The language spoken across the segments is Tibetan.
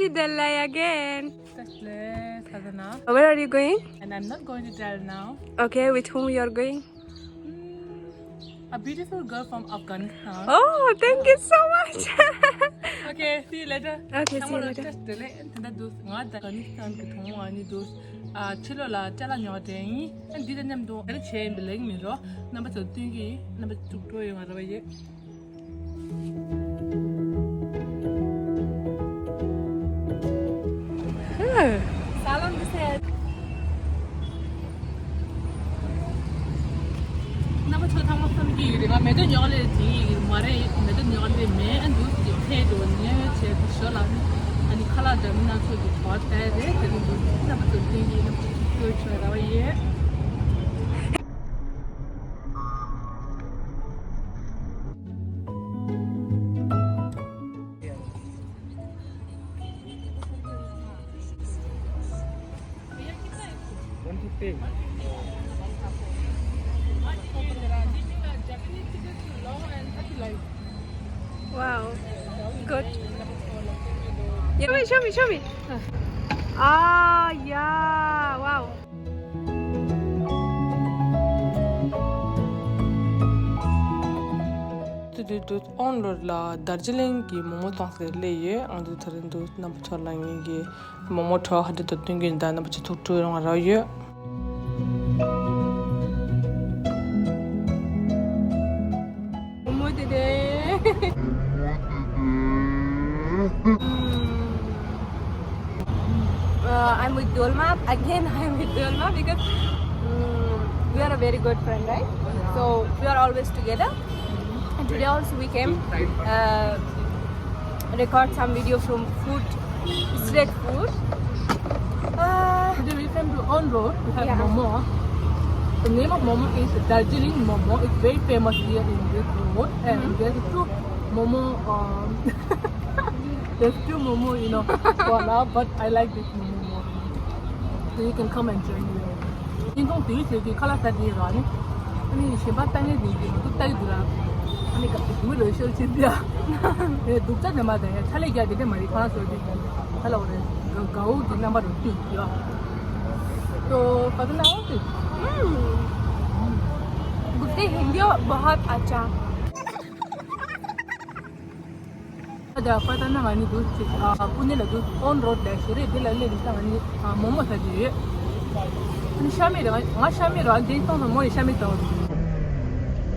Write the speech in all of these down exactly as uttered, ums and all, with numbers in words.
Delhi again. That's Sadhana. Where are you going? And I'm not going to tell now. Okay, with whom you are going? Mm, a beautiful girl from Afghanistan. Oh, thank you so much. Okay, see you later. Okay, see you later. Just delay and that those not Afghanistan གི་གྲོང་བ་ནི་those ཕྱི་ལོགས་ལ་ཅ་ལག་ཉོ་དྲན་ཡིན། ཨ་འདི་དང་མཉམ་དུ་ད་རེས་བྱས་ཡིན་པ་ལེགས་མི་རོ། རྣམ་པ་ཚོ་སྟོན་གྱི་རྣམ་པ་ཚོ་འགྲོ་ཡོང་བ་ར་བ་ཡོད། Salam, this is. རྣམ་པ་ཚོ་ཚང་མ་བསམ་གྱི་ཡོད་རེད། ང་མེ་ཏོག་ཉོག་ལེ་དེ་ཡིན་མ་རེད། མེ་ཏོག་ཉོག་ལེ་མེད། ཨ་འདུག་ཡོད་ཕེ་འགྲོ་ཉོས་བྱས་དུ་ཞོ་ལ་ཨ་ནི་ཁ་ལག་འདྲ་མི་སྣ་ཚོགས་ཀྱི་གོ་བ་བལྟས་རེད། དེ་རིང་འདུག་རྣམ་པ་ཚོ་སྟོན་གྱི་རྣམ་པ་ཚོ་ཚོས་ཆོས་ར་བ་ཡོད། One fifty. Wow. Good. Yeah, wait, show me, show me. Ah, yeah. Wow. དུ་དུ་དུ་ཨོན་རོཌ་ལ་དར་ཇི་ལིང་གི་མོག་མོག་གཏོང་སའི་སླེབས་ཡོད། ཨང་དུ་ཐ་རིང་དུ་རྣམ་པ་ཚོ་ལ་ངེད་ཀྱི་མོག་མོག་གྲོགས་ཧ་འདྲ་དུ་སྟོན་གྱི་ཡིན། ད་རྣམ་པ་ཚོ་ཐུགས་སྤྲོ་ཡོང་རོགས་ཡོད། Momo today. Uh, I'm with Dolma. Again, I'm with Dolma because um, we are a very good friend, right? So we are always together. And today also we came uh, record some video from food, street food. Uh, Today we came to On Road. We have yeah. Momo. The name of Momo is Darjeeling Momo. It's very famous here in this road. And mm-hmm. There's two Momo. Um, there's two Momo, you know, Kuala, but I like this Momo more. So you can come and join me. ཉིན་ཐོང་དེའི་ཚེ་གི་ཁ་ལག་ས་དེའི་ར་ནི། ཨ་ནི་གཞན་པ་ལྟ་ངན་དེ་གི་མ་གཏོགས་ལྟ་གི་འདུག་ལ། ཨ་ནི་ག་དེ་མི་ལོས་ཤོར་ཕྱིན་ཏེ་ཨ། ཨེ་སྡུག་ཅག་དེ་མ་དང་ཡ་ཆ་ལས་རྒྱག་དེ་དེ་མ་རེད། ཁ་ལག་ཟོས་དེ་ཁ་ལག་རེད། གའུ་གི་རྣམ་པ་རུ་བཏུས་ཡོད། तो पता ना हो कि हम्म। गुप्ते हिंदी बहुत अच्छा। ཨ་ད་པ་ད་ན་ང་ནི་འདུག་ཅིག་ཨ་པུ་ནེ་ལ་འདུག་ཨོན་རོཌ་ལ་ཞེ་རེད། དེ་ལ་སླེབས་ནས་ད་ང་ནི་ཨ་མོག་མོག་ཟ་གི་ཡོད། ཨ་ནི་ཤ་མེད་རེད། ང་ཤ་མེད་རེད། དེ་སོང་ཙང་མོ་ཡི་ཤ་མེད་ཟ་འོ།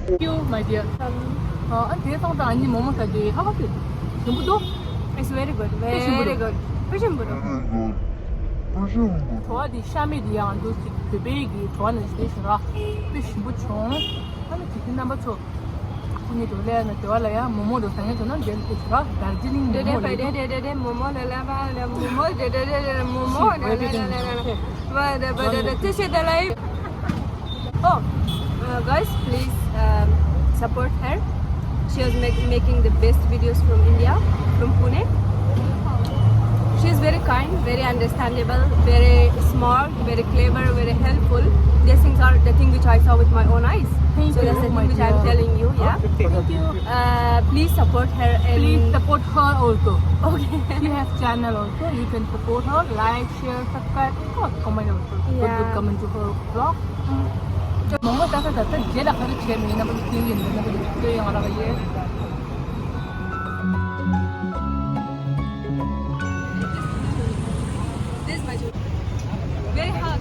Thank you, my dear. ཨ་ཨ་དེ་སོང་ཙང་ཨ་ནི་མོག་མོག་ཟ་གི་ཡོད། How was it? ཞིམ་པོ་འདུག It's very good. དཔེ་ཞིམ་པོ་Very འདུག good. དཔེ་ཞིམ་པོ་འདུག་བྲོ་བ་འདི་ཤ་མེད་འདི་ཡང་འདུག་ཅིག་བོད་པའི་གི་བྲོ་བ་ནང་བཞིན་བྱས་ར། དཔེ་ཞིམ་པོ་བྱུང་། ཨ་ནི་དེ་དུས་རྣམ་པ་ཚོ། ཁོ་གཉིས་འགྲོ་ལས་ན་དེ་བ་ལ་ཡང་མོག་མོག་འགྲོ་ས་ངན་འགྲོ་ན་འདྲེན་ཐུབ་ཤག་དར་ཇི་ལིང་མོག་མོག་ལ་འགྲོ། དེ་དེ་དེ་མོག་མོག་ལ་ལ་བ་ལ་མོག་མོག་དེ་དེ་དེ་དེ་མོག་མོག་ལ་ལ་ལ་ལ་བ་དེ་བ་དེ་དེ་དེ་ཤེས་དེ་ལ་ཡིན། Oh, uh, guys, please um, support her. She was make, making the best videos from India, from Pune. She's very kind, very understandable, very smart, very clever, very helpful. These things are the thing which I saw with my own eyes. Thank so you, that's the my thing which I'm dear. Telling you, yeah. Thank you. Uh, please support her and please support her also. Okay. She has channel also. You can support her, like, share, subscribe, and comment also. Put good yeah. Comment to her vlog. མོག་མོག་ད་ད་ད་ད་རྗེས་ལ་ག་རེ་བྱས་མིན་ན་མ་གཏོད་ཡིན་ན་མ་གཏོད་ཡང་ང་ལ་ཡེ། This is my joke. Very hard.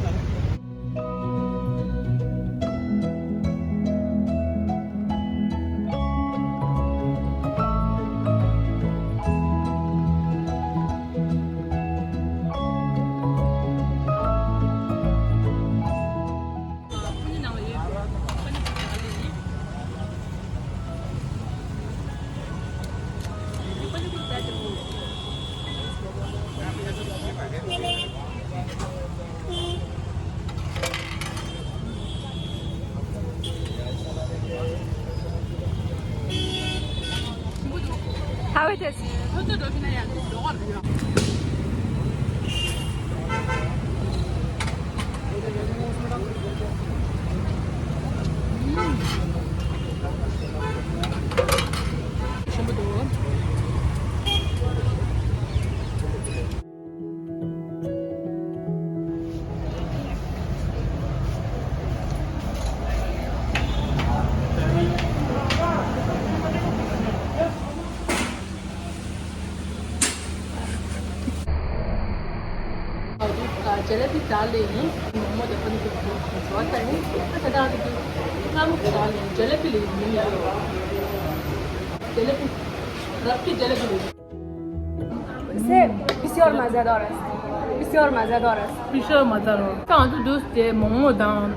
How it is? Jalebi darling. Momo de pani puri. What time? Ada ada tu. Kamu darling. Jalebi le ni. Jalebi. Rabki jalebi le. से पिस्योर मजा दौरस। पिस्योर मजा दौरस। पिस्योर मजा दौरस। ད་ང་ཚོ་འདུག་སྟེ་མོག་མོག་དང་།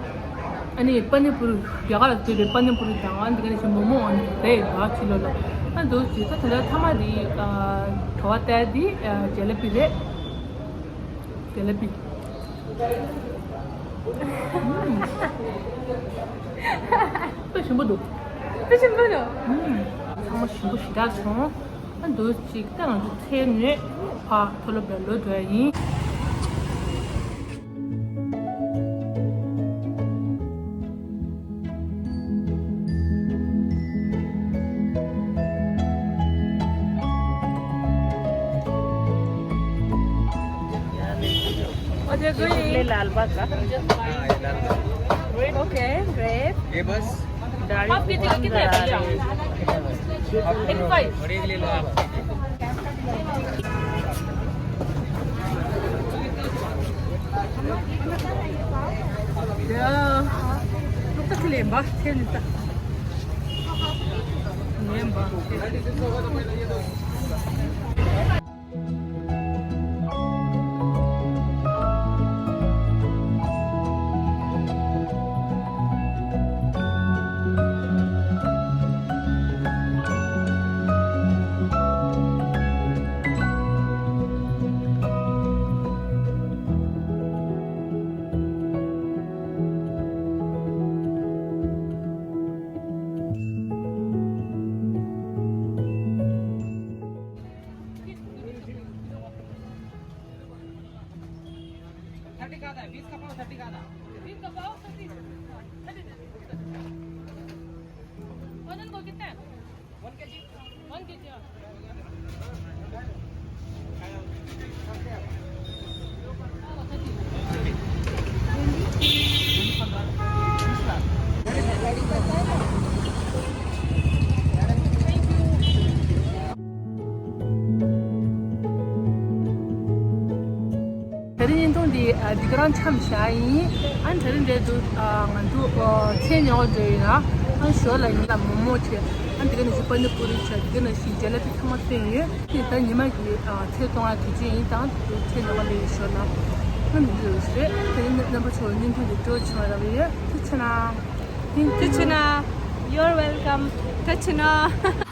ཨ་ནི་པ་ནི་པུར་རྒྱ་གར་ལ་བསྡད་པའི་པ་ནི་པུར་དང་། ཨ་ནི་དེ་ག་ནས་ཞིག་མོག་མོག་ཨ་ནི་རེད་བ་ཕྱི་ལོགས་ལ། ཨ་འདུག་སྟེ་ད་དེ་ལ་ཐ་མ་དེ་བྲོ་བ་ཏལ་དེ་ཇེ་ལེ་པི་རེད། ཇེ་ལེ་པི། དཔེ་ཞིམ་པོ་འདུག་དཔེ་ཞིམ་པོ་འདུག་ཚང་མ་ཞིམ་པོ་ཞེ་དྲག་བྱུང་། ཨ་འདུག་ཅིག་ད་ང་ཚོ་ཚལ་ནས་ཕར་མཐོ་སློབ་ལ་ལོག་འགྲོ་ཡ་ཡིན། और ये कोई लाल बाग का। Okay, great. ये बस। आप कितने, कितने भैया? एक फाइव। और एक ले लो आप। ཡ། ཏོག་ཏོག་ལེན་པ་ཐེབས་ནི་ད། ལེན་པ་ཐེབས། थर्टी का आधा है, बीस का पाव थर्टी का आधा। बीस का पाव थर्टी, थर्टी दे दो। वजन को कितना है? One KG. वन केजी, हाँ। དེ་རིང་བརྙན་ཐུང་འདི་ཨ་འདི་ག་རང་མཚམས་བཞག་ཡིན། ཨ་དེ་རིང་འདྲ་འདུག་ཨ་ང་ཚོ་ཨ་ཚལ་ཉོ་འགྲོ་ཡིན་ལ། ཨ་ཞོར་ལ་ཡིན་ལ་མོག་མོག་བྱས། ཨ་འདི་ག་ནས་ཞིག་པ་ནི་པུ་རི་བྱས། འདི་ག་ནས་ཞིག་ཇེ་ལེ་པི་ཚང་མ་བཏོན་ཡོད། དེ་ད་ཉི་མ་གི་ཨ་ཚལ་གཏོང་ཡ་དུས་ཆེན་ཡིན། དང་དུ་ཚལ་ཉོ་བ་ལས་ཡོད་ཞོར་ལ། ཨ་འདི་འདྲ་རེད། དེ་རིང་རྣམ་པ་ཚོ་བརྙན་ཐུང་འདི་སྤྲོ་བྱུང་བ་རག་ཡོད། ཐུགས་རྗེ་གནང་། ཐུགས་རྗེ་གནང་། You're welcome. ཐུགས་རྗེ་གནང་།